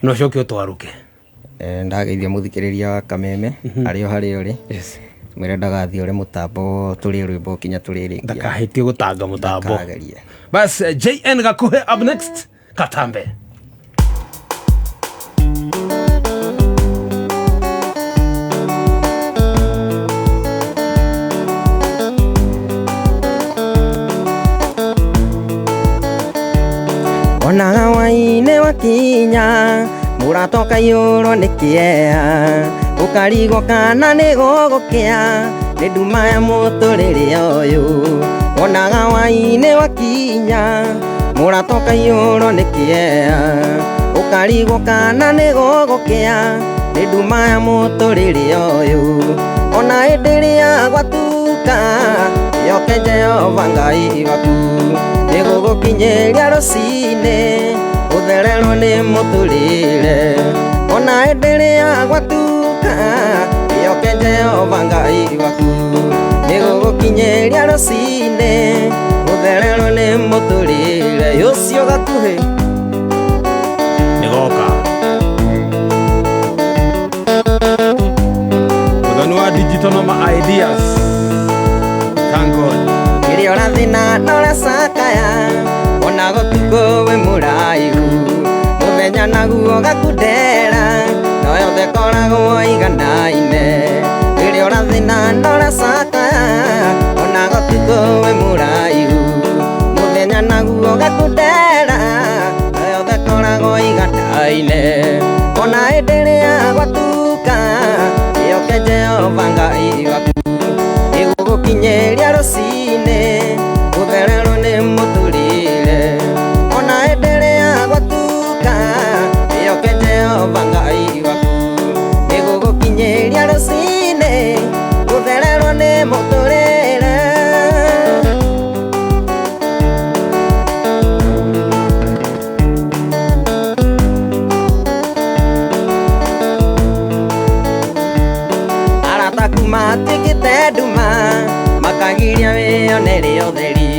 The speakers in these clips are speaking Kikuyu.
Na ũcoke ũtwarũke. Ndageithia mũthikĩrĩria wa Kameme arĩ o harĩa ũrĩ. Yes. Mwĩre ndagathiĩ ũrĩ mũtambo tũrĩ rwĩmbo kinya tũrĩrĩkia. Ndakahĩtie gũtanga mũtambo. Ndakagerie. Bas, JN Gakuhe up next. Katambe. Onaga waine wakinya mũrata ũkaiyũrwo nĩ kĩeha, ũkarigwo kana nĩ gũgũkĩa nĩ nduma ya mũtũrĩre ũyũ. Onaga waine wakinya mũrata ũkaiyũrwo nĩ kĩeha, ũkarigwo kana nĩ gũgũkĩa nĩ nduma ya mũtũrĩre ũyũ. Ona hĩndĩ ĩrĩa gwatuka yoke Jehova Ngai waku nĩ gũgũkinyĩria rũcinĩ ũthererwo nĩ mũtũrĩre. Ona hĩndĩ ĩrĩa gwatuka yoke Jehova Ngai waku nĩ gũgũkinyĩria rũcinĩ ũthererwo nĩ mũtũrĩre. Ũcio gakuhĩ Nĩgoka. Mũthoni wa digital no ma ideas. Thank God. Rĩrĩa ũrathĩna na ũracakaya ona gũtukũ wĩ mũraihu, mũthenya naguo gakundera no yothe koragwo iganaine. Rĩrĩa ũrathĩna na ũracakaya ona gũtukũ wĩ mũraihu, mũthenya naguo gakundera no yothe koragwo iganaine. Ona hĩndĩ ĩrĩa gwatuka yoke Jehova Ngai waku nĩgũgũkinyĩria rũcinĩ ũthererwo nĩ mũtũrĩre. Ona hĩndĩ ĩrĩa gwatuka yoke Jehova Ngai waku nĩgũgũkinyĩria rũcinĩ ũthererwo nĩ mũtũrĩre. Arata aku matuĩkĩte nduma makagiria wĩyonere ũtheri,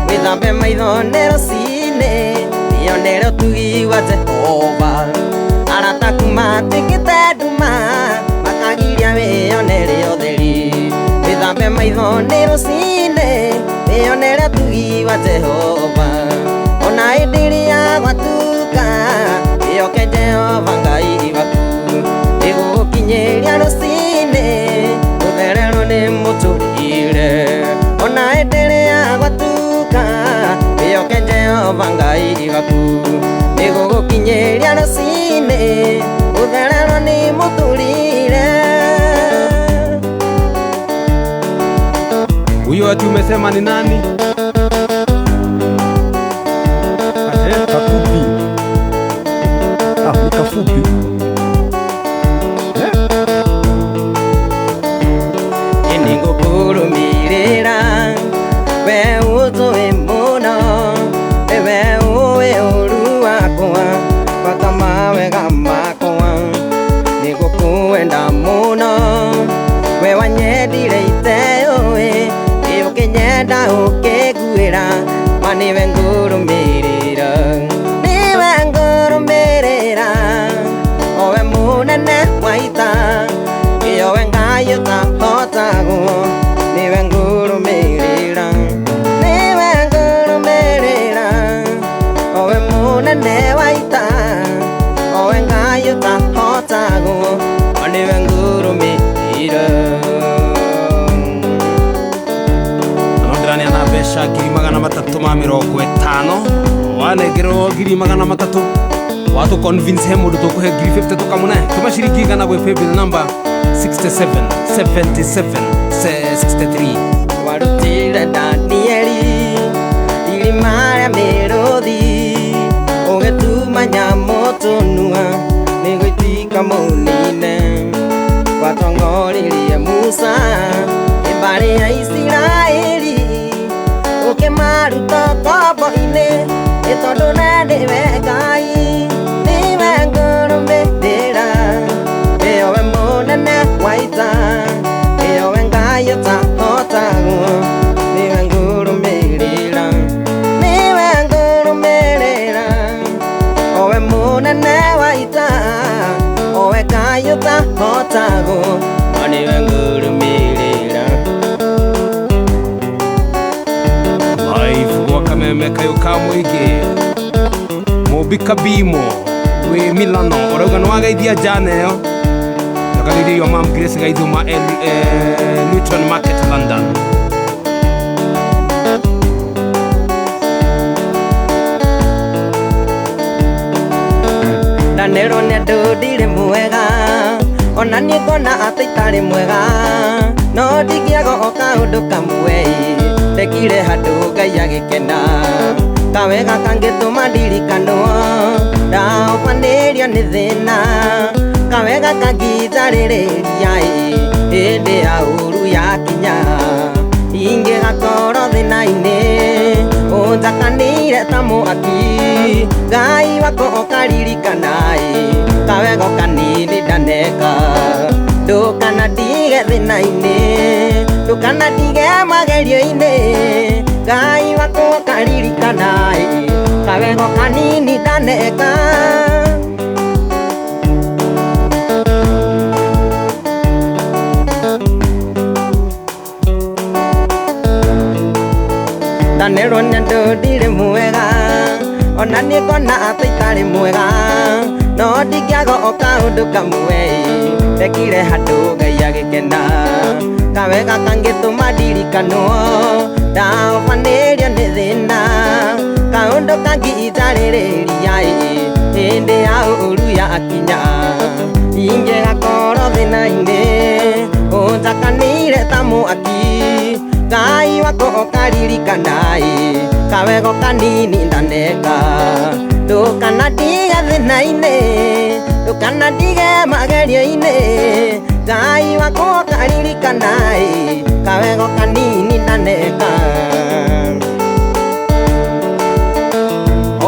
wĩthambe maitho nĩ rũcinĩ wĩyonere ũtugi wa Jehova. Arata aku matuĩkĩte nduma makagiria wĩyonere ũtheri, wĩthambe maitho nĩ rũcinĩ wĩyonere ũtugi wa Jehova. Ona hĩndĩ ĩrĩa gwatuka wĩhoke Jehova Ngai waku nĩgũgũkinyĩria rũcinĩ ũthererwo nĩ mũtũrĩre. Ona hĩndĩ ĩrĩa gwatuka wĩhoke Jehova Ngai waku nĩgũgũkinyĩria rũcinĩ ũthererwo nĩ mũtũrĩre. Huyo ati umesema ni nani? Ate? Kafupi. Ah, ni kafupi. Nĩngũkũrũmĩrĩra we ũtũĩ mũno, we ũĩ ũru wakwa bata mawega makwa, nĩngũkwenda mũno we wanyendire iteũĩ, ĩ ũkĩnyenda ũkĩnguĩra ma nĩwe ngũrũmĩrĩra, nĩwe ngũrũmĩrĩra owe mũnene wa ita, ĩyowe Ngai ũtahotagwo, nĩwe ngũrũmĩrĩra, nĩwe ngũrũmĩrĩra owe mũnene wa ita, owe Ngai ũtahotagwo, nĩwe ngũrũmĩrĩra. Na no ndĩraneana mbeca 350,000 wanengerwo 300,000 watu convince he mũndũ tũkũhe 50,000 tũkamũne. Tũma ciringi igana gwĩ paybill number 67 77 63. Warutire Danieli irima rĩa mĩrũthi, ũgĩtuma nyamũ tũnua nĩguo itikamũnine. Watongoririe Musa mbarĩ ya Isiraeli, ũkĩmaruta ngombo-inĩ nĩ tondũ we nĩwe Ngai, nĩwe ngũrũmĩrĩra, nĩwe mũnene wa ita, nĩwe Ngai ũtahotagwo, nĩwe ngũrũmĩrĩra, nĩwe ngũrũmĩrĩra, owe mũnene wa ita, wĩtagwo no nĩwe ngũrũmĩrĩra. Live gwa Kameme kayũ ka mũingĩ. Mũmbi Kabimo wĩ Milano ũrauga nĩ wageithia njana ĩyo ndakageithia your mom Grace Gaithuma Luton Market London. Ndanĩrwo nĩ andũ ndirĩ mwega ona niĩ ngona atĩ itarĩ mwega no ndingĩaga o kaũndũ kamwe ndekire handũ Ngai agĩkena kawega kangĩtũma ndirikanwo ndaobanĩrio nĩ thĩna kawega kangĩnjarĩrĩria hĩndĩ ya ũru yakinya ingĩgakorwo thĩna-inĩ ũnjakanĩire ta mwaki Ngai wakwa ũkaririkana kawega kanini ndaneka ndũkanandige thĩna-inĩ ndũkanandige magerio-inĩ Ngai wakwa ũkaririkana kawega kanini ndaneka. Ndanĩrwo nĩ andũ ndirĩ mwega ona niĩ ngona atĩ itarĩ mwega no ndingĩaga o kaũndũ kamwe ndekire handũ Ngai agĩkena kawega kangĩtũma ndirikanwo ndaobanĩrio nĩ thĩna kaũndũ kangĩnjarĩrĩria hĩndĩ ya ũru yakinya ingĩgakorwo thĩna-inĩ ũnjakanĩire ta mwaki Ngai wakwa ũkaririkana kawega kanini ndaneka ndũkanandige thĩna-inĩ ndũkanandige magerio-inĩ Ngai wakwa ũkaririkana kawega kanini ndaneka.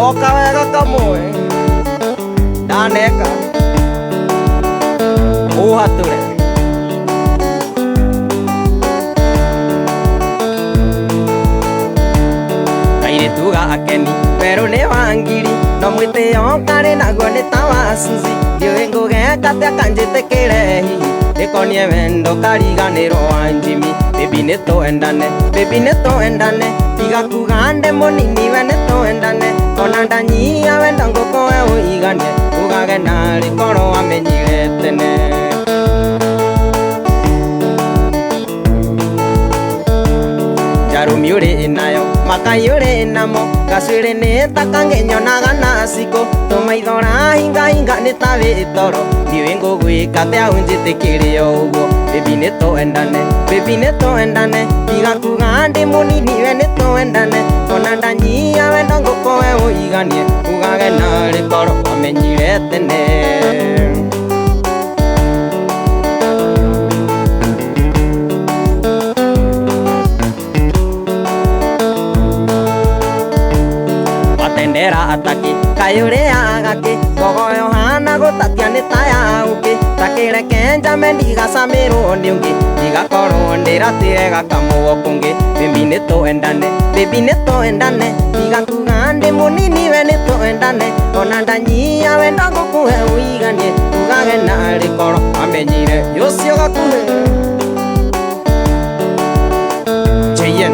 O kawega kamwe ndaneka ũhatũre. Kairĩtu ga akeni werũ nĩ wa ngiri no mwĩtĩo karĩ naguo nĩ ta wa Suzy ndiũĩ ngũgeka atĩa kanjĩtĩkĩre hihi ndĩkonie wendo kariganĩrwo wa Jimmy baby nĩ twendane baby nĩ twendane tiga kuga ndĩ mũnini we nĩ twendane ona ndanyia wendo ngũkũhe ũiganie ugage narĩ korwo wamenyire tene. Njarũmi ũrĩ nayo makai ũrĩ namo gacuĩrĩ nĩ ta kangĩnyonaga na cikũ tũmaitho rahingahinga nĩ ta wĩ toro ndiũĩ ngũgwĩka atĩa ũnjĩtĩkĩre o ũguo baby nĩ twendane baby nĩ twendane tiga kuga ndĩ mũnini we nĩ twendane ona ndanyia wendo ngũkũhe ũiganie ugage narĩ korwo wamenyire tene. Watendera ataki kayũrĩ agakĩ ngogoyo hana gũtatia nĩ ta ya ũkĩ takĩreke njame ndigacamĩrwo nĩ ũngĩ ndigakorwo ndĩratĩre gakamũo kũngĩ baby nĩ twendane baby nĩ twendane tiga kuga ndĩ mũnini we nĩ twendane ona ndanyia wendo ngũkũhe ũiganie ugage narĩ korwo wamenyire ũcio gakuhĩ. JN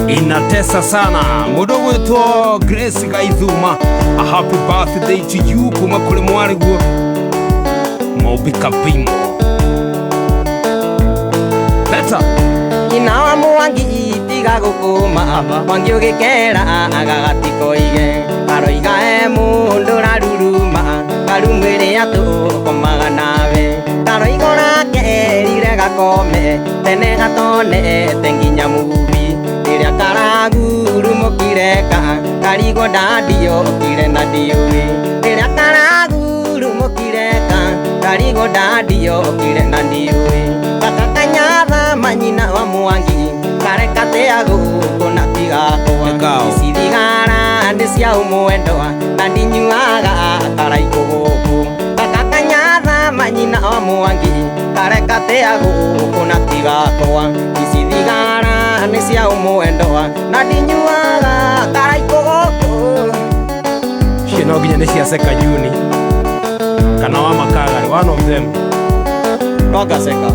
inatesa sana mũndũ ũgwĩtwo Grace Gaithuma a happy birthday to you kuma kũrĩ mwarĩguo Mũmbi Kabimo. Leta Nyina wa Mwangi tiga gũkũma Mwangi ũgĩkera agagatikoige aroiga e mũndũ raruruma karumĩrĩa tũkomaga nawe karoigo rakerire gakome tene gatonete nginya mubi rĩrĩa karagurumũkire ka karigwo ndandiokire na ndiũĩ rĩrĩa karagurumũkire ka karigwo ndandiokire na ndiũĩ gaka kanyatha manyina wa Mwangi karekatea gũkũ na tigakwa ici thigara nĩ cia ũmwendwa na ndinyuaga karaikũ gũkũ gaka kanyatha manyina wa Mwangi karekatea gũkũ na tigakwa ici thigara nĩ cia ũmwendwa na ndinyuaga karaikũ gũkũ. Cio no nginya Ndĩramenya nĩ cia Sekajuni kana wa Makagari, one of them. Rogaseka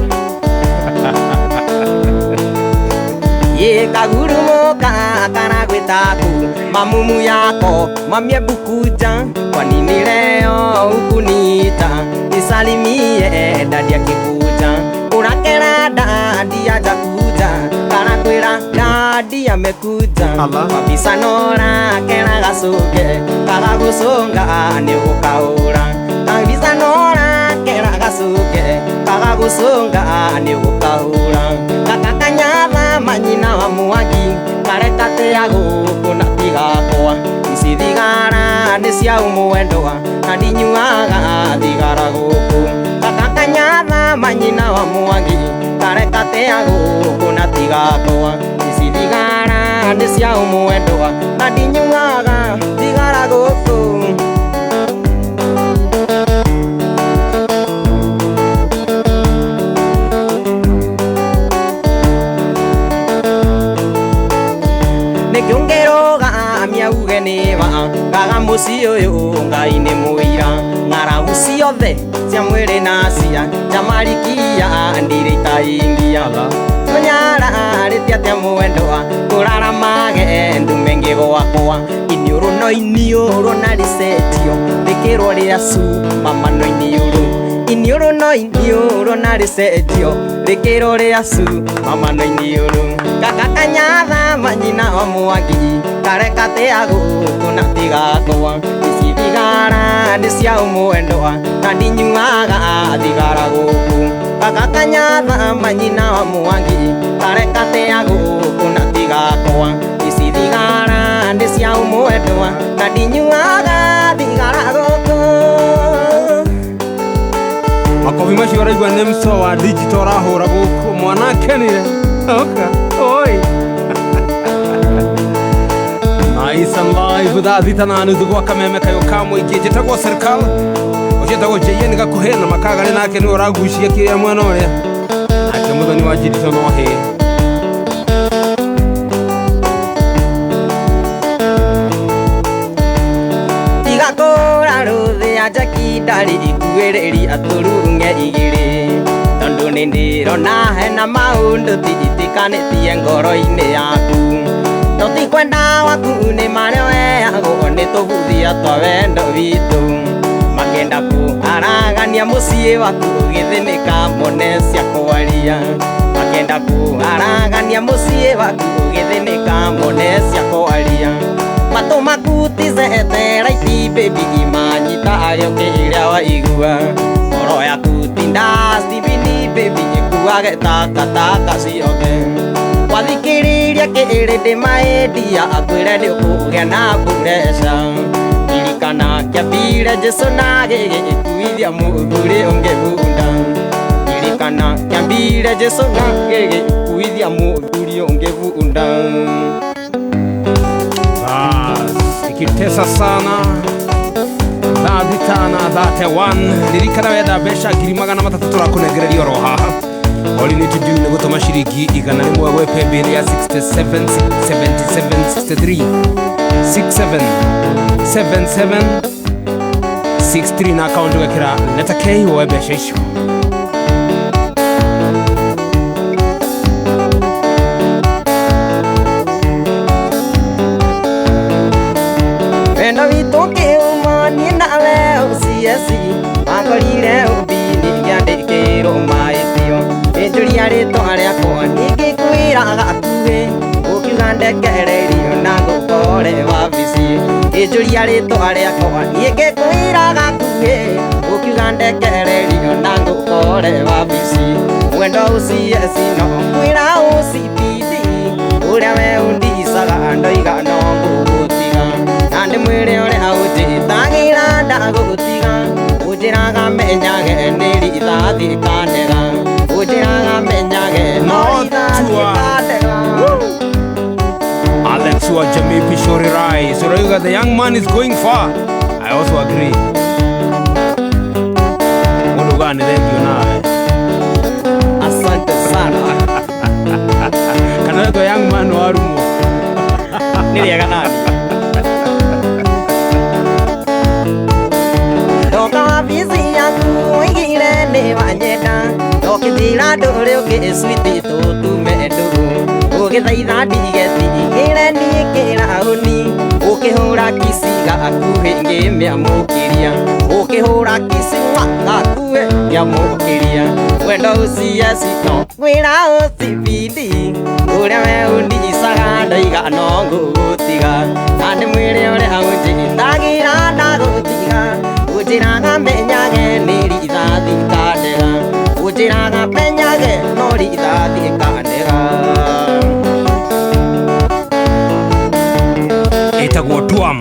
ye kagurumoka karagwitaku mamumu yako mamie bukuja kwa nini leo ukuniita nisalimie dadi akikuja urakera dadi ajakuja karakwira dadi amekuja kabisa nora kera gasuke kagagusonga ni gukaura kabisa nora kera gasuke kagagusonga ni gukaura kakakanyatha manyina wa mwaki karekatea gũkũ na tigakwa ici thigara nĩ cia ũmwendwa na ndinyuaga thigara gũkũ kakakanyatha manyina wa mwaki karekatea gũkũ na tigakwa ici thigara nĩ cia ũmwendwa na ndinyuaga thigara gũkũ. Gaga mũciĩ ũyũ Ngai nĩ mũira ng'aragu ciothe cia mwĩrĩ na cia njamarikia ndirĩ itaingia tũnyararĩte atĩa mwendwa kũraramage ndume ngĩgwakwa iniũrũ no iniũrũ na rĩcenjio rĩkĩrwo rĩa cu mama no iniũrũ iniũrũ no iniũrũ na rĩcenjio rĩkĩrwo rĩa cu mama no iniũrũ kakakanyatha manyina wa mwaki karekatea gũkũ na tigakwa ici thigara nĩ cia ũmwendwa na ndinyuaga thigara gũkũ kakakanyatha manyina wa mwangi karekatea gũkũ na tigakwa ici thigara nĩ cia ũmwendwa na ndinyuaga thigara gũkũ. Makobi macio ũraigua nĩ mso wa digital ũrahũra gũkũ mwana akenire oka oi. Nice and live thaa thita na nuthu gwa kameme kayo ka mũingĩ njĩtagwo serikal ũciĩtagwo JN gakuhĩ na Makagari nake nĩwe ũragucia kĩrĩa mwena ũrĩa nake mũthoni wa Jidito no hĩ. Tiga kũra rũthĩ njaki ndarĩ ikuĩrĩria tũrung'e igĩrĩ tondũ nĩ ndĩrona hena maũndũ tigitikanĩtie ngoro-inĩ yaku tũtikwenda waku nĩ marĩa weagwo nĩ tũbuthia twa wendo witũ makenda kũharagania mũciĩ waku ũgĩthĩnĩka mone cia kwaria makenda kũharagania mũciĩ waku ũgĩthĩnĩka mone cia kwaria matũ maku ti satellite baby imanyita kĩrĩa waigua ngoro yaku ti dustbin baby ĩkuage takataka ciothe wathikĩrĩria kĩrĩndĩ maendia akwĩre nĩ ũkũgĩa na mbureca ririkana kĩambire Jesũ na gĩgĩkuithia mũthuri ũngĩbunda ririkana kĩambire Jesũ na gĩgĩkuithia mũthuri ũngĩbunda. Ikitesa sana thaa thita na 31 ririkana wenda mbeca 300,000 tũrakũnengereria oro haha. All you need to do nĩ gũtũma ciringi 100 gwĩ paybill ya 67 77 63 67 77 63 na akaunti ũgekĩra letter K woe mbeca icio. Wendo witũ kĩuma niĩ nawe ũcieci wakorire ũmbini ngĩandĩkĩrwo mahĩtio ĩnjũria rĩtwa rĩakwa ningĩkwĩra gakuhĩ ũkiuga ndekererio na ngũkore wabici ĩnjũria rĩtwa rĩakwa ningĩkwĩra gakuhĩ ũkiuga ndekererio na ngũkore wabici mwendo ũcieci no kwĩra ũcibidi ũrĩa we ũndicaga ndoiga no ngũgũtiga na ndĩ mwĩrĩ ũrĩa ũnjĩtagĩra ndagũgũtiga ũnjĩraga menyage nĩ rithathi kanega ũnjĩraga menyage no rithathi kanega. Alex wa Jamii Pishori Rai. So the young man is going far. I also agree. Mundu gani thank you nawe. Asante sana. Kana wetwo young man warumo. Nĩ rĩega nani. Ndũrĩ ũkĩ sweet tũtume ndũgũ. Ũgĩthaitha ndigetigĩre niĩ kĩraũni. Ũkĩhũra kici gakuhĩ ngĩmĩamũkĩria. Ũkĩhũra kici gakuhĩ ngĩamũkĩria. Wendo ũcio cito ngwĩra ũcibindi. Ũrĩa we ũndicaga ndoiga no ngũgũtiga. Na ndĩmwĩre ũrĩa ũnjĩtagĩra ndagũtiga. Ũnjĩraga menyage nĩ rithathi kandega. Ũnjĩraga menyage no rithathi kandega. Ĩtagwo Tuam.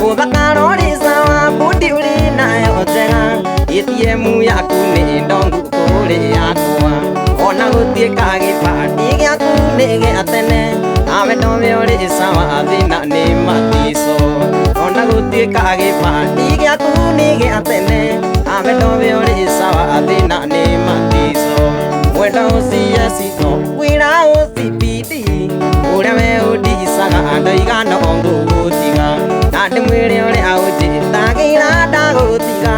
Ũthakara ũrĩ sawa bundi ũrĩ nayo njega. ATM yaku nĩ ndongu kũrĩ yakwa. Ona gũtuĩka gĩbandĩ gĩaku nĩ gĩa tene. Nawe ndowe ũrĩ sawa thĩna nĩ matico. Ona gũtuĩka gĩbandĩ gĩaku nĩ gĩa tene. Nawe ndowe ũrĩ sawa thĩna nĩ matico. Mwenda ũcio cito ngwĩra ũcibindi. Ũrĩa we ũndicaga ndoiga no ngũgũtiga. Na ndĩmwĩre ũrĩa ũnjĩtagĩra ndagũtiga.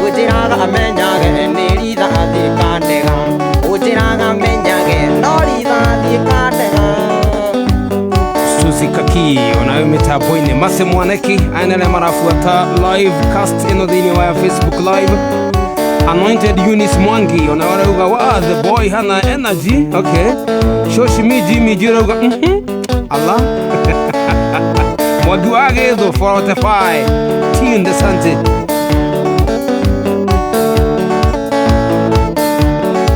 Ũnjĩraga menyage nĩ rithathi kandega. Ũnjĩraga menyage no rithathi kandega. Suzy Kaki onayo mitambo-inĩ Mase Mwaneki aya arĩa marabuata live cast ĩno thĩinĩ wa Facebook live. Anointed Eunice Mwangi ona arauga wa the boy hana energy. Okay. Shoshi Miji Miji arauga Allah. Mwangi wa Githu 45 Tune Sante.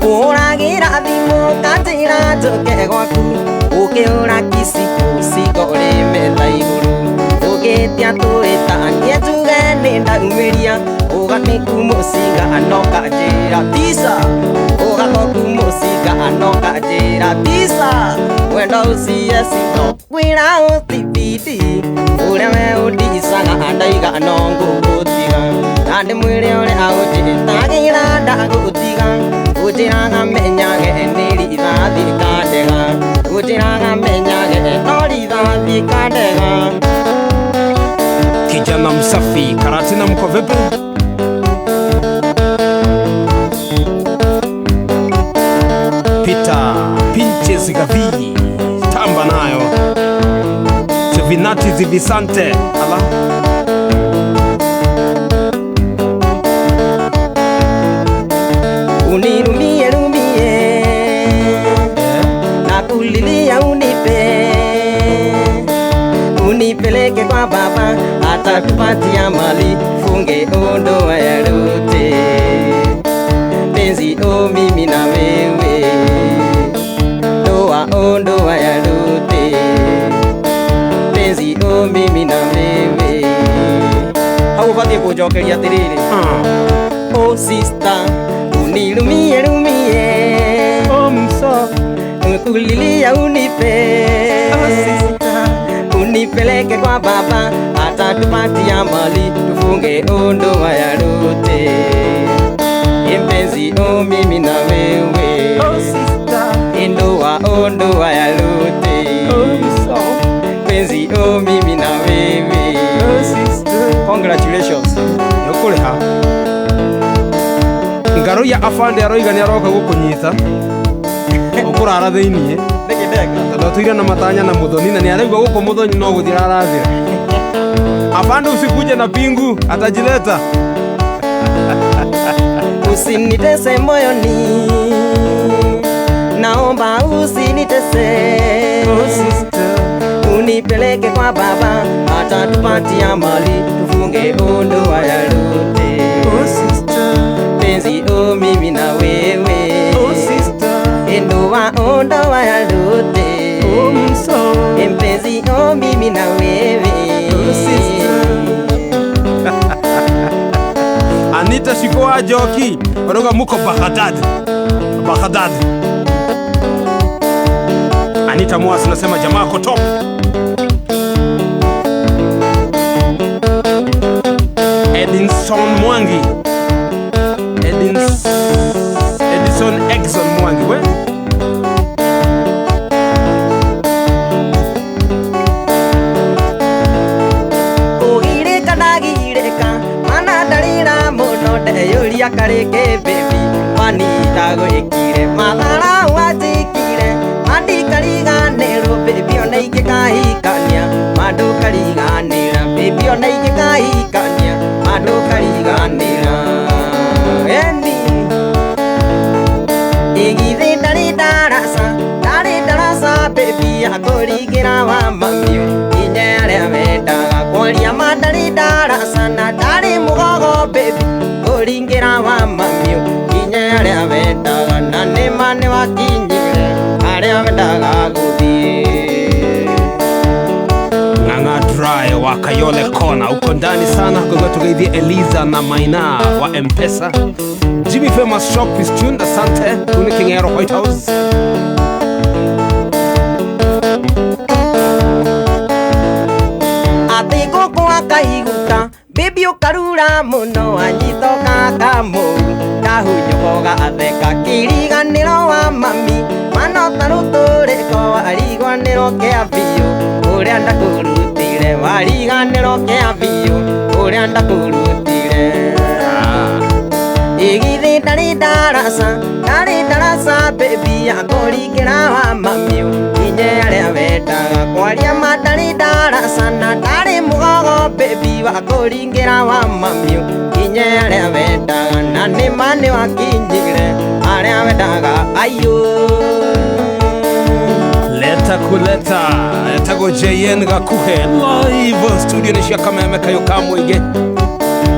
Ũragĩra thimũ kanjĩra njũke gwaku. Ũkĩhũra kici ũcigo ũrĩ metha igũrũ. Ũgĩtia tũĩtanie njuge nĩ ndaumĩria. Ũgakĩku mũcinga no kanjĩra tisa. Ũgakoku mũcinga no kanjĩra tisa. Wendo ũcio cito ngwĩra ũcibindi. Ũrĩa we ũndicaga ndoiga no ngũgũtiga. Na ndĩmwĩre ũrĩa ũnjĩtagĩra ndagũtiga. Ũnjĩraga menyage nĩ rithathi kandega. Ũnjĩraga menyage no rithathi kandega. Kijana msafi Karatina mko vipi? Peter Pinches Gavi tamba nayo. Sevinati Zivisante ala. Unirumie rumie na kulilia unipe. Unipeleke kwa baba atatupatia mali funge ondoa ya rute. Penzi o mimi na wewe ndoa ondoa ya rute. Penzi o mimi na wewe. Hau ũbatiĩ kũnjokeria atĩrĩrĩ. Oh sister unirumie rumie. Oh mso kulilia unipe. Oh sister unipeleke kwa baba atatupatia mali tufunge ondoa ya rute. Mpenzi o mimi na wewe. Oh sister ndoa ondoa ya rute. Oh mso Mpenzi o mimi na wewe. Oh sister Congratulations. Nĩũkũrĩha. Ngaro ya afande aroiga nĩ aroka gũkũnyita. Ũkũrara thĩiniĩ. Nĩkĩ ndeka? Tondũ atũire na matanya na mũthoni na nĩaraigua gũkũ mũthoni no gũthira arathira. Afande usikuje na pingu atajileta. Usinitese moyoni, naomba usinitese. Oh sister unipeleke kwa baba atatupatia mali tufunge ondoa ya rute. Oh sister Penzi o mimi na wewe. Oh sister ndoa ondoa ya rute. Oh mso Mpenzi o mimi na wewe. Oh sister Anita Shikoa Joki Oruga muko Baghdad. Baghdad. Anita Mwasi nasema jamaa ko top. Edinson Mwangi. Edison Exxon Mwangi we. Kugirika ndagirika Akũringĩra wa mamiũ Inye arĩa wendaga Kwaria ma ndarĩ ndaraca na ndarĩ mũgogo baby Kũringĩra wa mamiũ Inye arĩa wendaga Na nĩma nĩwakinyire Arĩa wendaga gũthiĩ Ng'ang'a Dry wa Kayole Kona uko ndani sana kwa tugeithie Eliza na Maina wa M-Pesa. Jimmy Famous Shop is tuned, asante. Kuni Kingero White House. Atĩ ngũkũ akaiguta Baby ũkarura mũno anyitoka kamũru Kahunyũkoga atheka kiriganĩro wa mami Manota rũtũrĩko warigwanĩro kĩa biũ Ũrĩa ndakũrutire wariganĩro kĩa biũ Ũrĩa ndakũrutire Igithĩ ndarĩ ndaraca baby akũringĩra wa mamiũ Inye arĩa wendaga kwaria ma ndarĩ ndaraca na ndarĩ mũgogo baby wakũringĩra wa mamiũ Inye arĩa wendaga na nĩma nĩwakinyire arĩa wendaga aiyũ Leta kuleta etago JN Gakuhe live studio ni cia Kameme kayo kamwige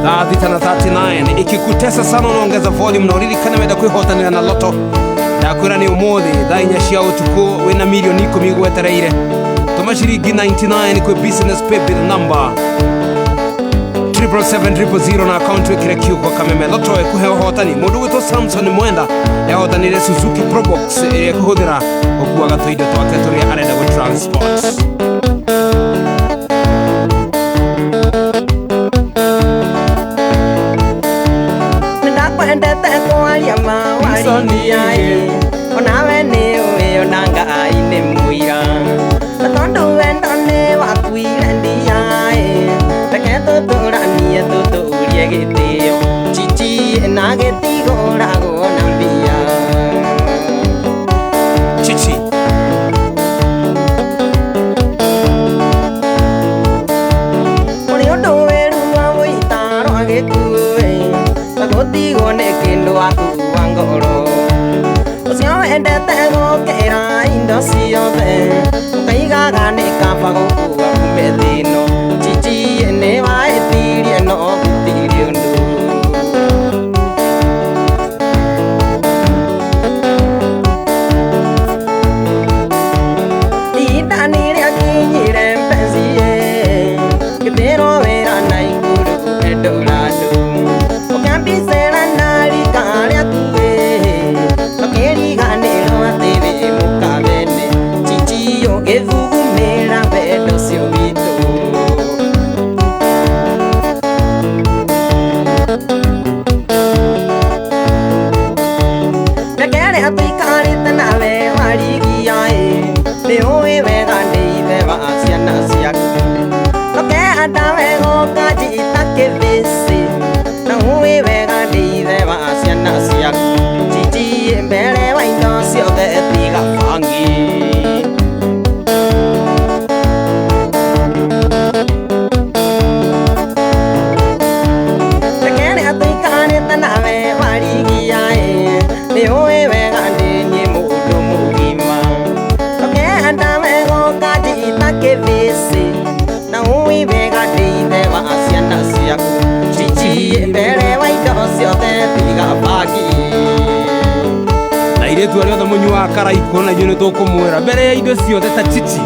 thaa thita na 39 ikikutesa sana unaongeza volume na uririkane wenda kwihotanira na loto ndakwira ni umuthi thaa inya cia utuku wina milioni ikumi gwetereire tuma ciringi 99 kwi business pay bill number 777 na account wikire kiugo Kameme Loto ekuhe uhotani mundu gwitwo Samson Mwenda ehotanire Suzuki Probox ĩrĩa ekuhũthĩra gũkuaga tũindo twake tũrĩa arenda gũ transport. Ndakwendete kwaria ma warigia ĩ Onawe nĩ ũĩ ona Ngai nĩ mũira Na tondũ wendo nĩ wakuire ndia ĩ Reke tũtũranie tũtũrie gĩtĩo Chichi na gĩtigũragwo na mbia Chichi Kũrĩ ũndũ wĩrua wĩitaro agĩkue Gũtigwo nĩ kĩndũ akua ngoro Ũcio wendete gũkĩra indo ciothe Ũkaigaga nĩ kaba gũkua ume thĩ-ĩno Chichi nĩ waĩtirie no gũtirĩ ũndũ Ihinda nĩrĩakinyire mpenzi ĩ Ngĩthĩrwo wĩra na igũrũ Eldorado Ũkambicera na rika rĩaku ĩ Ũkĩriganĩrwo atĩ wĩ mũkabene Chichi ũgĩthugumĩra wendo ũcio witũ Mĩaka ĩrĩa tũikarĩte nawe warigia ĩ Nĩ ũĩ wega ndĩ ithe wa ciana ciaku Ndũkehanda wega ũkanjita kĩbĩcĩ Na ũĩ wega ndĩ ithe wa ciana ciaku Chichi mbere wa indo ciothe tiga bangi Mĩaka ĩrĩa tũikarĩte nawe warigia ĩ Nĩ ũĩ wega ndĩ niĩ mũndũ mũgima Ndũkehanda wega ũkanjita kĩbĩcĩ Na ũĩ wega ndĩ ithe wa ciana ciaku Chichi mbere wa indo ciothe tiga bangi Na airĩtu arĩa othe mũnyuaga karaikũ na inyuĩ nĩ tũkũmwĩra mbere ya indo ciothe ta chichi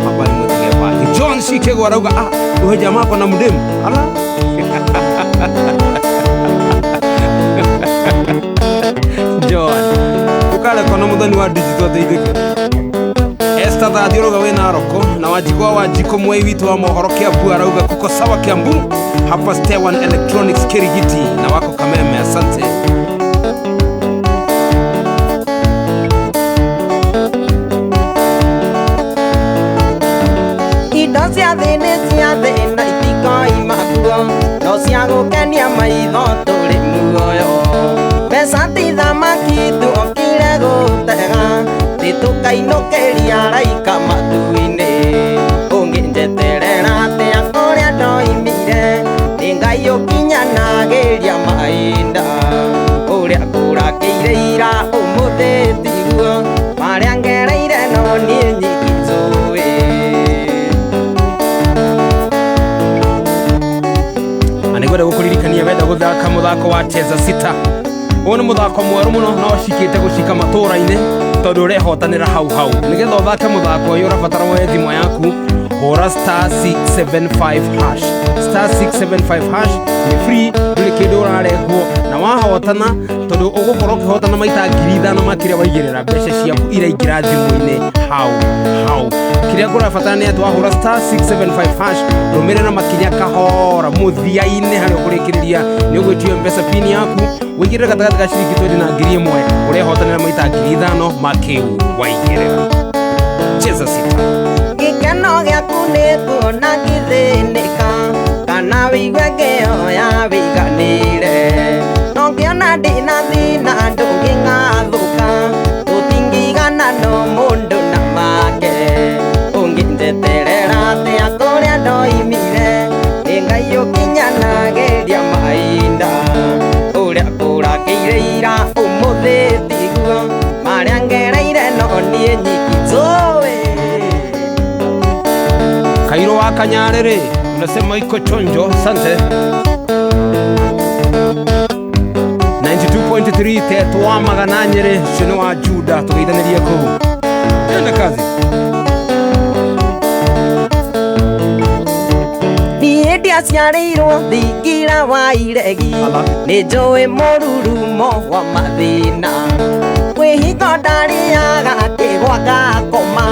habari mũtige bangi John Shikego arauga ah uhe jamaa kona mdemu ala John ukale kona muthoni wa digital ateithĩke Esther Thathi ũrauga wĩ Naroko na Wanjikũ wa Wanjikũ mwei witũ wa mohoro Kiambu arauga kuko sawa Kiambu hapa Stewan Electronics Kirigiti na wako Kameme asante. Indo cia thĩ nĩ cia thĩ na itikoima kuo No cia gũkenia maitho tũrĩ muoyo Mbeca ti thamaki tuokire gũtega Thĩ tũkainũkĩria raika matu-inĩ Ũngĩnjeterera atĩa kũrĩa ndoimire Nĩ Ngai ũkinyanagĩria mahinda Ũrĩa kũrakĩire ira ũmũthĩ tiguo Marĩa ngereire no niĩ nyiki njũĩ Mũthako wa Cheza Sita. Ũyũ nĩ mũthako mwerũ mũno na ũcikĩte gũcika matũra-inĩ tondũ ũrehotanĩra hau hau. Nĩgetha ũthake mũthako ũyũ ũrabatara woe thimũ yaku, hũra *675#, *675# nĩ free, ndũrĩ kĩndũ ũrarengwo, na wahotana tondũ ũgũkorwo ũkĩhotana maita 5,000 makĩria waigĩrĩra, mbeca ciaku iraingĩra thimũ-inĩ hau hau. Kĩrĩa kũrabatara nĩ atĩ wahũra *675# rũmĩrĩra makinya kahora, mũthia-inĩ harĩa ũkũrĩkĩrĩria nĩ ũgwĩtio M-Pesa pin yaku, wĩigĩrĩre gatagatĩ ka ciringi 20 na 1,000, ũrehotanĩra maita 5,000 makĩu waigĩrĩra. Cheza Sita. Gĩkeno gĩaku nĩ kuona ngĩthĩnĩka kana wĩigue ngĩoya wĩiganĩre, no ngĩona ndĩna thĩna ndũngĩng'athũka, tũtingĩigana no mũndũ na make. Ũngĩnjeterera atĩa kũrĩa ndoimire, nĩ Ngai ũkinyanagĩria mahinda. Ũrĩa kũrakĩire ira ũmũthĩ tiguo, marĩa ngereire no niĩ nyiki njũĩ. Kairo wa Kanyarere unasema iko chonjo, asante. 92.3 Tetwa Magana Nyere Shino wa Juda tugeithanirie kũu. Twende kazi. Niĩ ndiaciarĩirwo thingira wa iregi, Ala. nĩ njũĩ mũrurumo wa mathĩna. Kwĩhingo ndarĩaga kĩgwa ngakoma,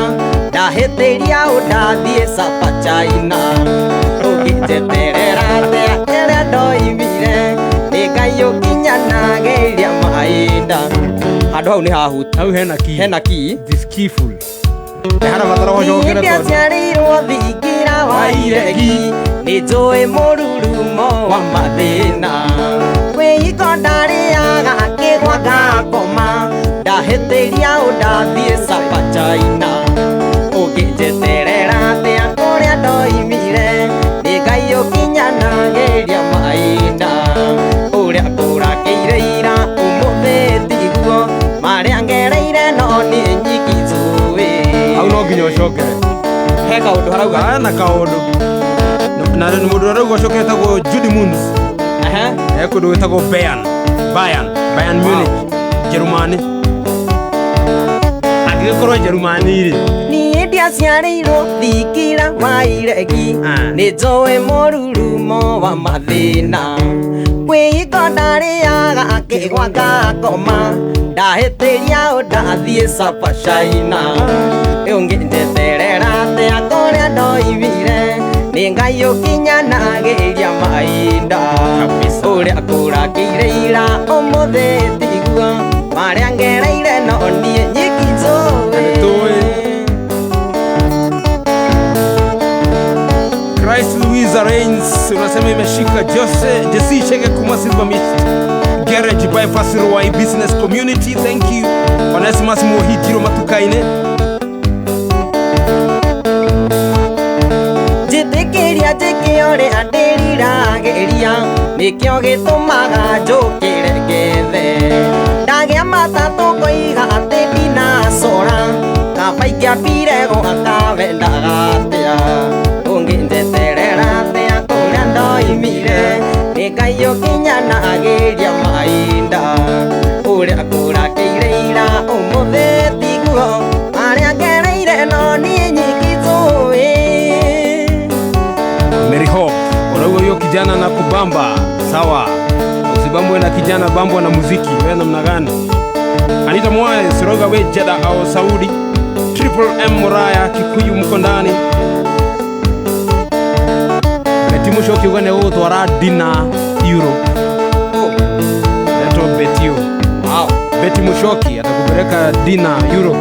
ndahĩtĩria ũndathiĩ Sapa China. Ũngĩnjeterera atĩa ĩrĩa ndoimire, nĩ Ngai ũkinyanagĩria mahinda. Handũ hau nĩ hahuti. Hau hena key. Hena key. This keyful. Nĩ harabatara ũcokere Niĩ tondũ ndiaciarĩirwo thingira wa iregi, nĩ njũĩ mũrurumo wa mathĩna. Kwĩhingo ndarĩaga kĩgwa ngakoma, ndahĩtĩria ũndathiĩ Sapa China. Ũngĩnjeterera atĩa kũrĩa ndoimire, nĩ Ngai ũkinyanagĩria mahinda. Ũrĩa kũrakĩire ira ũmũthĩ tiguo, marĩa ngereire no niĩ nyiki njũĩ. Hau no nginya ũcokere. He kaũndũ harauga. Hena kaũndũ. Na mũndũ ũrauga ũcokere etagwo Judy Moons. Ehe. He kũndũ gwĩtagwo Bayern. Bayern. Bayern Munich. Jerumani. Angĩgĩkorwo Jerumani rĩ. Niĩ ndiaciarĩirwo thingira wa iregi, Ah. nĩ njũĩ mũrurumo wa mathĩna. Kwĩhingo ndarĩaga kĩgwa ngakoma, ndahĩtĩria ũndathiĩ Sapa China. Ũngĩnjeterera atĩa kũrĩa ndoimire, nĩ Ngai ũkinyanagĩria mahinda. Kabisa. Ũrĩa kũrakĩire ira ũmũthĩ tiguo, marĩa ngereire no niĩ nyiki njũĩ. Na nĩtũĩ. Christ Louisa Reigns unasema imeshika. Jose Jesse Chege kuma Silver Mist Garage Bypass Ruai Business Community, thank you. Onesimus Muhitiro matukaine. Njĩtĩkĩria njĩke ũrĩa ndĩriragĩria, nĩkĩo gĩtũmaga njũkĩre ngethe. Ndagĩa matatũ ngoiga atĩ ndinacora, kaba ingĩambire gwaka wendaga atĩa. Ũngĩnjeterera atĩa kũrĩa ndoimire, nĩ Ngai ũkinyanagĩria mahinda. Ũrĩa kũrakĩire ira ũmũthĩ tiguo, marĩa ngereire no niĩ nyiki njũĩ. Mary Hope unauga huyo kijana na kubamba sawa, usibambwe na kijana, bambwa na muziki. Wewe namna gani? Anita Mwae Siroga we Jeddah au Saudi. Triple M Muraya Kikuyu mko ndani. Beti Mushoki uga nĩ gũgũtwara dina Euro. Leto Betio. Wow. Beti Mushoki atakupeleka dina Euro.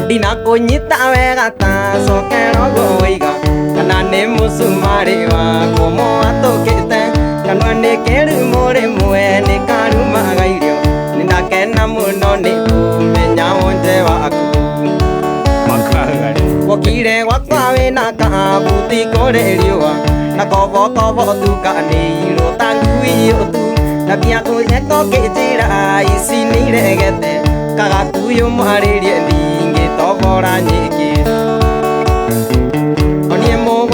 Ndinakũnyita wega ta cokero gũiga, kana nĩ mũcumarĩ wakwo mwatũkĩte, kanua nĩ kĩrumo rĩmwe nĩ karumaga irio, nĩndakena mũno nĩ kũmenya wonje waku. Makagari. Wokire gwakwa wĩna kabuti kũrĩ riũa, na kobokobo tukanĩirwo ta ngui ũtu, na mbia kũnyeka ũkĩnjĩra ici nĩiregete, kagakuyũ mwarĩrie ndingĩtobora nyingĩ.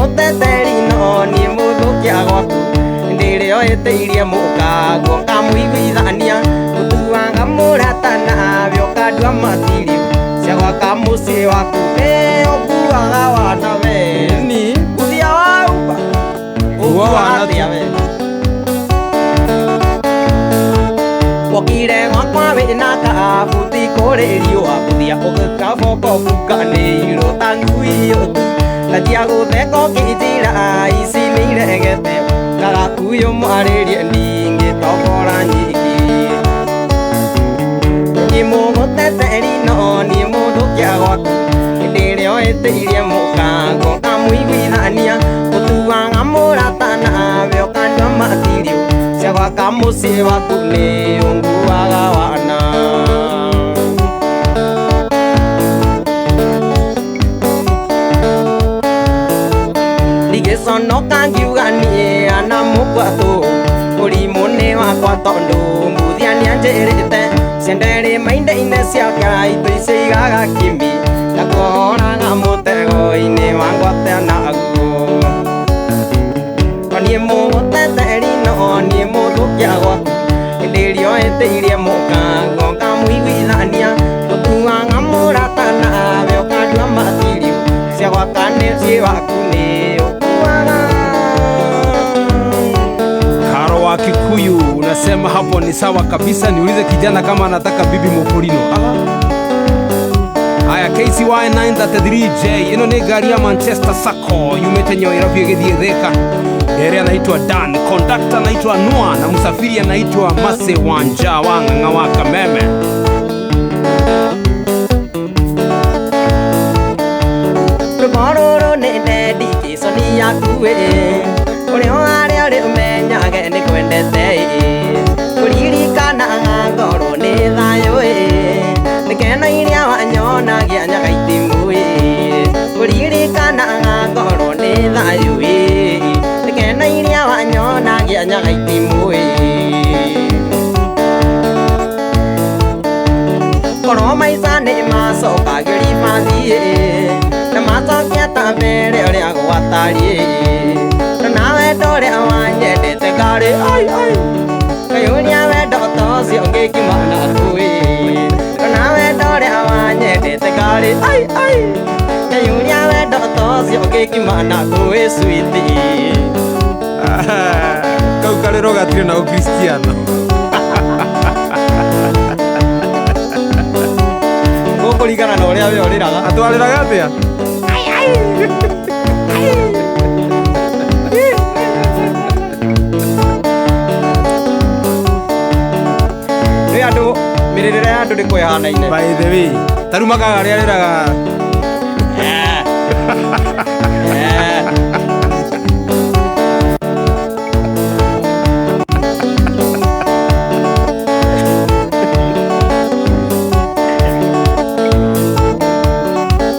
Mũgũteteri no niĩ mũthũkia gwaku ndĩrĩo ĩtĩirie mũkaguo ngamũiguithania ũtuaga mũrata nawe ũkandua matirio cia gwaka mũciĩ waku ĩ ũkuaga wana we Ni uthia wa uba Ũkuaga ũkuaga atĩa we wokire gwakwa wĩna kabuti kũrĩ riũa buthia ũgĩkabokobukanĩirwo ta ngui ũtu na tia gũtheka ũkĩnjĩra ici nĩ iregete kagakuyũ mwarĩrie ndingĩtobora nyingĩ niĩ mũgũteteri no niĩ mũthũkia gwaku ndĩrĩo ĩtĩirie mũkango ngamũiguithania ũtuaga mũrata nawe ũkandua matirio cia gwaka mũciĩ waku nĩ ũnguaga wana. Ndigĩconoka ngiuga niĩ ana mũkwatũ ũrimũ nĩ wakwa tondũ mbuthia nĩanjĩrĩte cienderĩ maindaine ciake itũ icigaga kimi na kuohoraga mũtego-inĩ wa ngwate naguo niĩ mũgũteteri no niĩ mũthũkia gwaku ndĩrĩo ĩtĩirie mũkango ngamũiguithania ũtuaga mũrata nawe ũkandua matirio cia gwaka mũciĩ waku nĩ ũkuaga. Karo wa Kikuyu unasema hapo ni sawa kabisa. Niulize kijana kama anataka bibi Moporino. Ala. Aya, KCY 933J ino ni ngari ya Manchester Sacco yumite Nyoirobi ĩgĩthiĩ Thika. Ndere anaitwa Dan, conductor anaitwa Noah na msafiri anaitwa Mase Wanja wa Ng'ang'a wa Kameme. Rwĩmbo rũrũ nĩ dedication yaku ĩ ũrĩa warĩa ũrĩ ũmenyage nĩ kwendete ĩ kũririkanaga ngorwo nĩ thayũ ĩ mĩkeno iria wanyonagia nyaga itimũ ĩ kũririkanaga ngorwo nĩ thayũ ĩ mĩkeno iria wanyonagia nyaga itimũ ĩ korwo maica nĩ macokagio ribathi ĩ na macokia ta mbere ũrĩa gwatariĩ na wendo ũrĩa wanyendete karĩ ai ai kaĩ ũrĩa wendo ta ũcio ngĩkiuma naku ĩ na wendo ũrĩa wanyendete karĩ ai ai kaĩ ũrĩa wendo ta ũcio ngĩkiuma naku ĩ sweetie. Kau karĩro gatirĩ na ũkristiano. Gũkũringana na ũrĩa we ũrĩraga. Atwarĩraga atĩa? Nĩ andũ mĩrĩrĩre ya andũ nĩ kwĩhanaine. By the way, ta rĩu makaga arĩa arĩraga. Eh.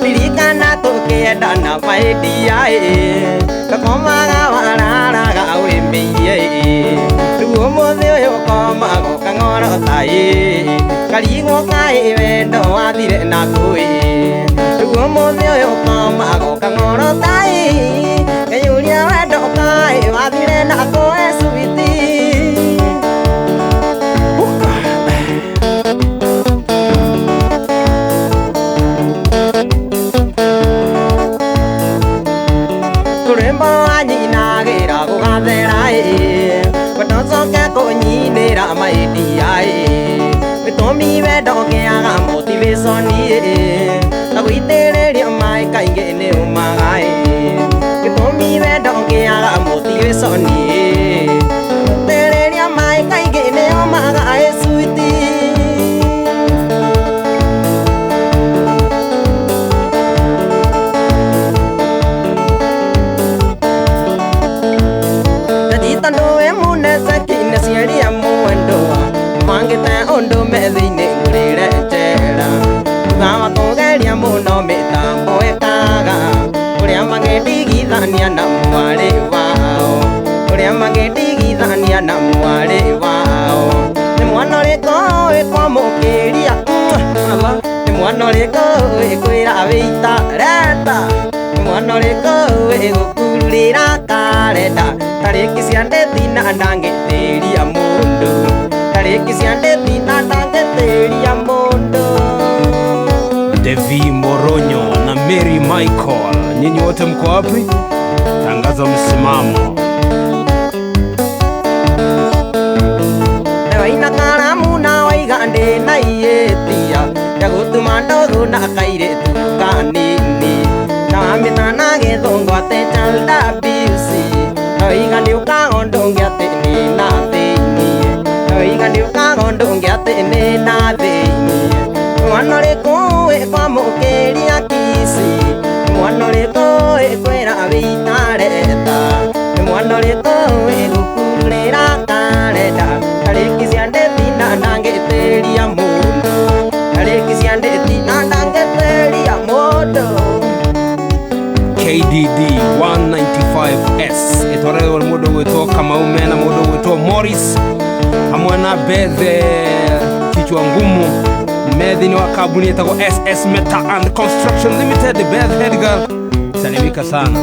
Ririkana tũkĩendana maidia ĩ gakomaga wararaga wĩmĩirie ĩ rĩu ũmũthĩ ũyũ ũkomaga ũkang'orota ĩ karigwo kaĩ wendo wathire naku ĩ rĩu ũmũthĩ ũyũ ũkomaga ũkang'orota ĩ ngeyũria wendo kaĩ wathire naku ĩ sweetie. Rwĩmbo wanyinagĩra gũgathera ĩ wendo ũcoke kũnyinĩra maidia ĩ gĩtũmi wendo ũgĩaga motivation ĩ na gũitĩrĩrio maĩ kaingĩ nĩ ũmaga ĩ gĩtũmi wendo ũgĩaga motivation ĩ gũitĩrĩria maĩ kaingĩ nĩ ũmaga ĩ sweetie. Tandũ mũneceki nĩ ciaria mwendwa mangĩte ũndũ methĩ-inĩ ngũrĩre njera thutha wa kũgeria mũno mĩtambo ĩkaga ũrĩa mangĩndigithania na mwarĩ wao ũrĩa mangĩndigithania na mwarĩ wao nĩ mwana ũrĩkũ ũĩ kwamũkĩria nĩ mwana ũrĩkũ ũĩ kwĩra wĩita reta nĩ Mwana ũrĩkũ wĩgũkururĩra karenda tarĩki cia ndeti na ndangĩtĩria mũndũ tarĩki cia ndeti na ndangĩtĩria mũndũ. Devi Moronyo na Mary Michael, nyinyi wote mko wapi? Tangaza msimamo. Waina karamu na waiga ndĩ na ihĩtia ya gũtuma ndũgũ na kairĩtu kanini na wamĩta na gĩthũngũ atĩ child abuse noiga nĩũkaga ũndũ ũngĩ atĩ nĩ na thĩiniĩ noiga nĩũkaga ũndũ ũngĩ atĩ nĩ na thĩiniĩ. Mwana ũrĩkũ wĩkwamũkĩria kici mwana ũrĩkũ wĩkwĩra wĩtareta mwana ũrĩkũ wĩgũkururĩra karenda tarĩki cia ndeti na ndangĩtĩria mũndũ tarĩki cia ndeti na ndangĩtĩria mũndũ. KDD 195S ĩtwarĩrwo nĩ mũndũ ũgwĩtwo Kamau mena mũndũ ũgwĩtwo Morris hamwe na Bethe kichwa ngumu me thĩinĩ wa kambuni ĩtagwo SS Meta and Construction Limited. Beth Edgar, salimika sana.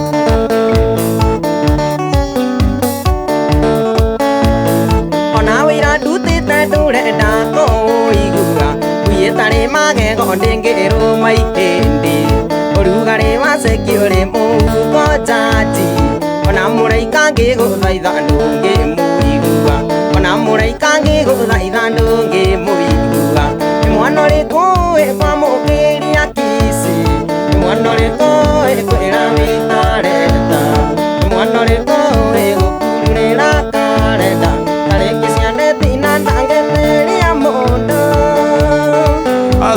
Ona wĩra ndutĩte ndũrenda kũũigua nguiĩtarĩ magego ndĩngĩrũma ihĩndĩ ũrugarĩ wa ceki ũrĩ mũhuko njanji ona mũraika ngĩgũthaitha ndũngĩmũigua ona mũraika ngĩgũthaitha ndũngĩmũigua. Nĩ mwana ũrĩkũ wĩkwamũkĩria kici nĩ mwana ũrĩkũ wĩkwĩra wĩtareta nĩ mwana ũrĩkũ wĩgũkururĩra karenda tarĩki cia ndeti na ndangĩtĩria mũndũ.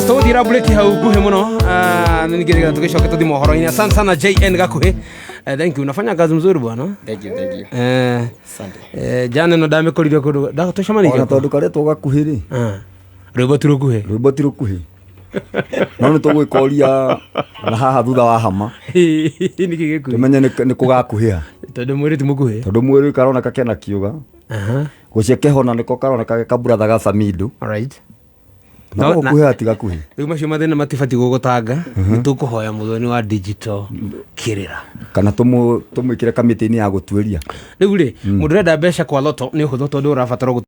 Tũgũthiĩra break hau nguhĩ mũno nĩngĩrĩga tũgĩcoke tũthiĩ mohoro-inĩ. Asante sana JN Gakuhĩ. Thank you, unafanya kazi mzuri bwana. Thank you, thank you. Asante. Jana no ndamĩkorire kũndũ tũcemanirie Ona tondũ karetwo gakuhĩ rĩ. Rwĩmbo ti rũkuhĩ. Rwĩmbo ti rũkuhĩ no nĩ tũgwĩkoria na haha thutha wa hama nĩkĩ gĩkuhĩ tũmenye nĩ kũgakuhĩha tondũ mwĩrĩ ti mũkuhĩ. Tondũ mwĩrĩ karoneka kena kiuga gũcie kehona nĩko karoneka ge kaburatha ga Samido. Alright. Na gũkuhĩha ti gakuhĩ. Rĩu macio mathĩna matibatiĩ gũgũtanga nĩ tũkũhoya mũthoni wa digital kĩrĩra kana tũmwĩkĩre kamĩtĩ-inĩ ya gũtuĩria. Rĩu rĩ mũndũ ũrenda mbeca kwa loto nĩ ũhũthũ tondũ ũrabatara